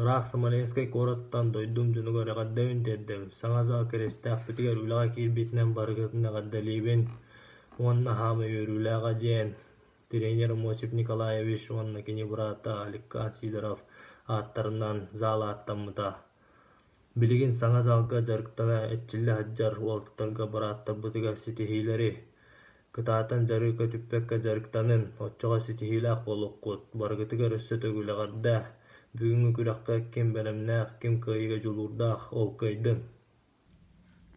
Ыраах Смоленскай куораттан дойдум дьонугар эҕэрдэбин тиэрдэбин. Саҥа зал Киристээхпитигэр үлэҕэ киирбитинэн барыгытын эҕэрдэлиибин уонна хаама үөрүүлээҕэ диэн тренер Осип Николаевич уонна кини быраата Аликкан Сидоров ааттарынан зал ааттаммыта. Билигин саҥа залга дьарыктана эрчиллэ сылдьар уолаттарга бырааттарбытыгар ситиһиилэри, кытаатан дьарыы көтүппэккэ дьарыктанын, оччоҕо ситиһиилээх буолуоххут, барыгытыгар өссө төгүл эҕэрдэ! Бүгүҥҥү күрэххэ ким бэлэмнээх, ким кыайыыга дьулуурдаах, ол кыайдын!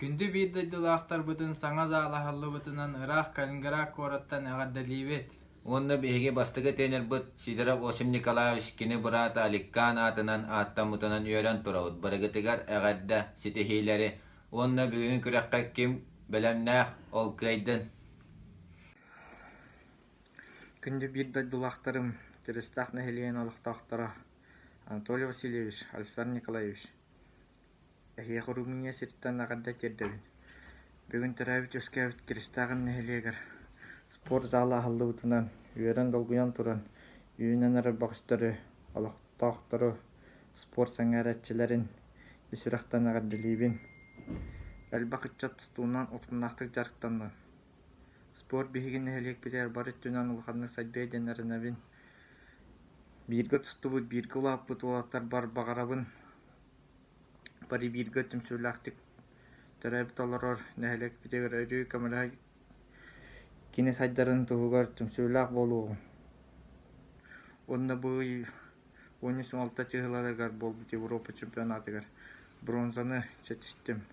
Күндү биир дойдулаахтарбытын саҥа зал аһыллыбытынан ыраах Калининград куораттан эҕэрдэлиибит! Уонна биһиги бастакы тренербыт Сидоров Осип Николаевич кини быраата Аликкан аатынан ааттаммытынан үөрэн турабыт. Барыгытыгар эҕэрдэ, ситиһиилэри уонна бүгүҥҥү күрэххэ ким бэлэмнээх, ол кыайдын! Күндү биир дойдулаахтарым, Терестаах нэһилиэгин олохтоохторо Анатолий Васильевич, Александр Николаевич, Эһиэхэ Румыния сириттэн эҕэрдэ тиэрдэбин. Бүгүн төрөөбүт-үөскээбит Киристээҕим нэһилиэгэр спорт зала аһыллыбытынан үөрэн-долгуйан туран үүнэн эрэр бөҕөстөрү, олохтоохтору, спорт сэҥээрээччилэрин ис сүрэхтэн эҕэрдэлиибин. Элбэх ыччат тустуунан утумнаахтык дьарыктаннын. Спорт биһиги нэһилиэкпитигэр бары өттүнэн улаханнык сайдыа диэн эрэнэбин. Бииргэ тустубут, бииргэ улааппыт уолаттарбар баҕарабын Бары бииргэ түмсүүлээхтик төрөөбүт олорор нэһилиэкпитигэр өрүү көмөлөһө кини сайдарын туһугар түмсүүлээх буолуоҕуҥ. Уонна бу ый 16 чыһыларыгар буолбут Европа чемпионатыгар бронзаны ситистим.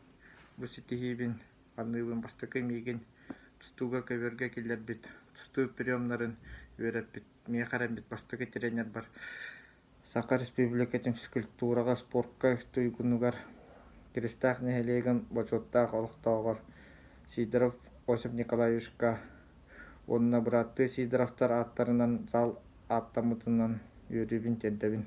Бу ситиһиибин аныыбын бастакы миигин тустууга көбүөргэ киллэрбит, тустуу приемнарын үөрэппит, миэхэ эрэммит бастакы тренербар Саха Республикатын физкультураҕа, спортка туйгунугар, Киристээх нэһилиэгин бочуоттаах олохтооҕор Сидоров Осип Николаевичка уонна бырааттыы Сидоровтар ааттарынан зал ааттаммытынан үөрүүбүн тиэрдэбин.